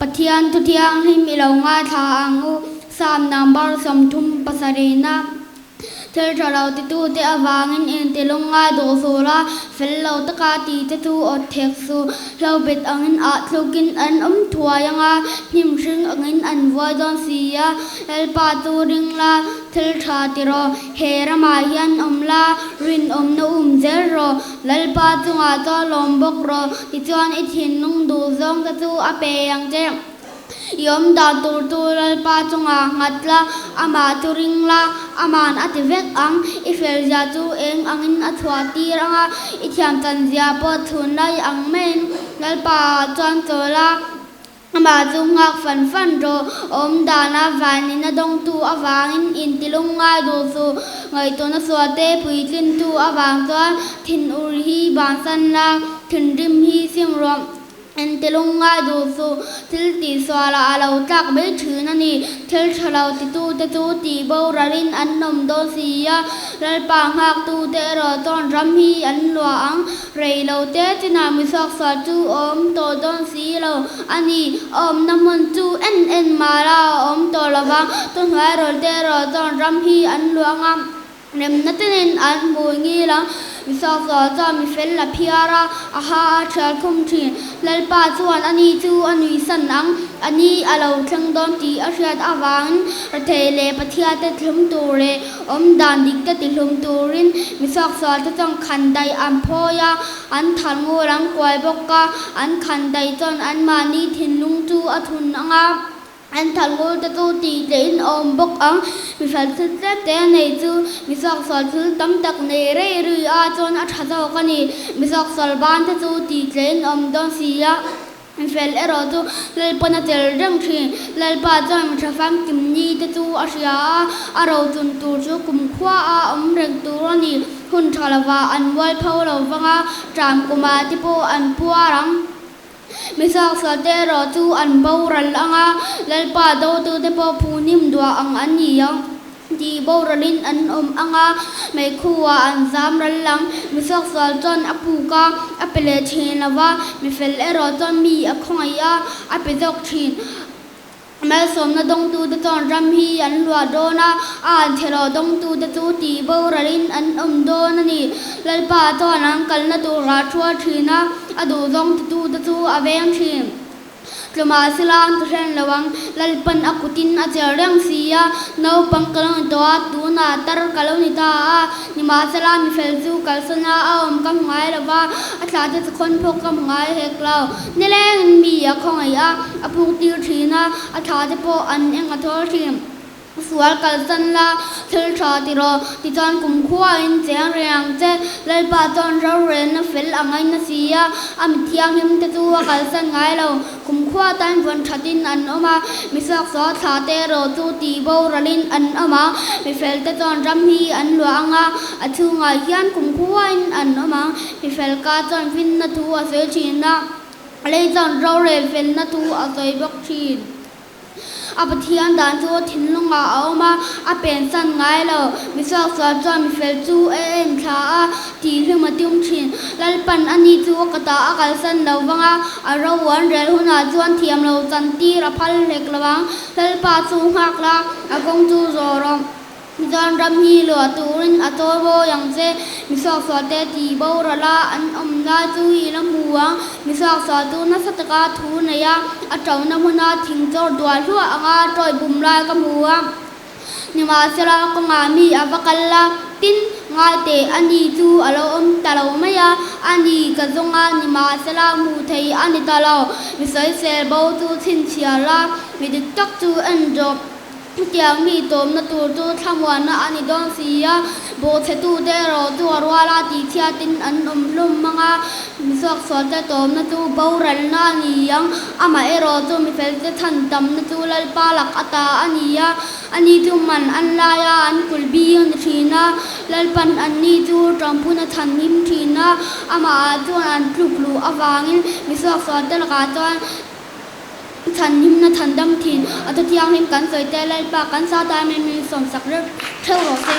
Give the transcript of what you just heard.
Pathian thu thianghlim i lo ngaithla ang u. Psalm number 37 na Thil tha lo titute avangin inti lungngai duh suh la, fel lo taka tite chu awt thek suh. Hlobet angin ah tlukin an awm thuai anga, hnim hring angin an vuai dawn si a. Lalpa chu ring la, thil tha ti rawh. He ramah hian awm la, rinawmna um zel rawh. Lalpa chungah chuan lawm bawk rawh, tichuan i thinlung duh zawng te chu a pe ang che. I awm dan tur chu Lalpa chungah nghat la, amah chu ring la, aman a ti vek ang. I felzia chu eng angin a chhuah tir ang a, i thiam chanzia pawh chhun lai ang maiin Lalpa ah chuan chawl a. Amah chu nghak fan fan rawh, awm dana vanin a dawngtu avangin intilung ngai duh suh. Ngaihtuahna sualte puitlintu avang chuan thinur hi bansan la, thinrim hi sim rawh. Intilung ngai duh suh, thil tih sualah a lo tlak mai thin a ni. Thil tha lo titute chu tih boralin an awm dawn si a, Lalpa nghaktute erawh chuan ram hi an luah ang. Rei lo te chinah mi suaksual chu a awm tawh dawn si lo a ni. A awmna hmun chu en en mah la a awm tawh lo vang. Thuhnuai rawlte erawh chuan ram hi an luah ang a. Remna tenin an hmui ngil a, mi suaksual chuan mi fel a phiar a, a ha a thial khum thin. Lalpa chuan ani chu a nuihsan ang, a ni a lo thleng dawn tih a hriat avangin Rethei leh Pathiate thlum tur leh awm dan dik te tihlum turin mi suaksual te chuan khan daih an phawi a, an thal ngur an kuai bawk a, an khan daih chuan anmahni thinlung chu a thun ang a. An thal ngur te chu tih tlehin a awm bawk ang. Mi hral thil tlem te a nei chu mi suaksual thil tam tak nei rei rui a chuan a tha zawk a ni. Mi suaksual ban te chu tih tlehin a awm dawn si a. Mi fel erawh chu Lalpawn a tel reng thin. Lalpa chuan mi tha famkim ni te chu a hria a, a rochun tur chu kumkhua a awm reng tur a ni. Hun tha lovah an mual pho lo vang a, ṭam kumah te pawh an puar ang. Mi suaksual te erawh chu an boral ang a, Lalpa dotute pawh phu hnim duah ang an ni ang tih boralin an awm ang a, meikhuah an zam ral ang. Mi suaksual chuan a puk a, a pe leh thin lo va, mi fel erawh chuan mi a khawngaih a, a pe zawk thin. Malsawmna dawngtute chuan ram hi an luah dawn a, a an thelo dawngtute chu tih boralin an awm dawn a ni. Lalpa chuan an kalna turah thua thin a, a duhzawng titute chu a veng thin. Tlumah sila an tu hlen lo ang, Lalpan a kutin a cher reng si a, naupang ka lo ni tawh a, tunah tar ka lo ni ta a, nimahsela mi fel chu kalsana a awm ka hmu ngai lo va, a thlahte chu khawn phawk ka hmu ngai hek lo. Nilengin mi a khawngaih a, a puk tir thin a, a thla te pawh an eng a thawl thin. Sual kalsan la, thil tha ti rawh, tichuan kumkhuain cheng reng ang che. Lalpa chuan rorelna fel a ngaina si a, a mi thianghlim te chu a kalsan ngai lo. Kumkhua tan vawn thatin an awm a, mi suaksual thla te erawh chu tih boralin an awm a, mi fel te chuan ram hi an luah ang a, a chhungah hian kumkhuain an awm ang. Mi fel ka chuan finna thu a sawi thin a. Lei chuan rorel felna thu a sawi bawk thin. A Pathian dan chu thinlungah a awm a, a pensan ngai lo. Mi suaksual chuan mi fel chu a en thla a, tihhlum a tum thin. Lalpan a ni chu ka ta a kalsan lo vang a, a ro an rel hunah chuan thiam lo chan tir a phal hlek lo ang. Lalpa chu nghak la, a kawng chu zawh rawh. Mizoram ram hi luah turin a chawi bawi ang che. Mi suaksual te tih boral a an awm lai chu i la hmu ang. Mi suaksual chu nasa taka thu nei a, a ṭona hmuna thing chawr dual hluah anga ṭawi bum lai ka hmu a. Nimahsela kawngah mi a va kal a, tin, ngai teh a ni chu a lo awm ta lo mai a, a ni ka zawng a, nimahsela hmuh thei a ni ta lo. Mi sawisel bo chu chhinchhiar a, mi dik tak chu en rawh. Chutiang mi tawmna tur chu thlamuanna a ni dawn si a, bawhchhetute erawh chu a ruala tihchhiatin an awm hlum mang a, mi suaksualte tawmna chu boralna a ni ang. Amah erawh chu mi felte chhan tamna chu Lalpa lak a ta a ni a, ani chu man an lai a, an kulh bing a ni thin a, Lalpan anni chu ṭampuna chhan him thin a, amahah chuan an tluk luh avangin mi suaksualte lakah chuan Chhan himna chhan dam thin a thu thianghlim kan sawi te Lalpa kan sa ta em em in sawmsak reuh theuh rawh se.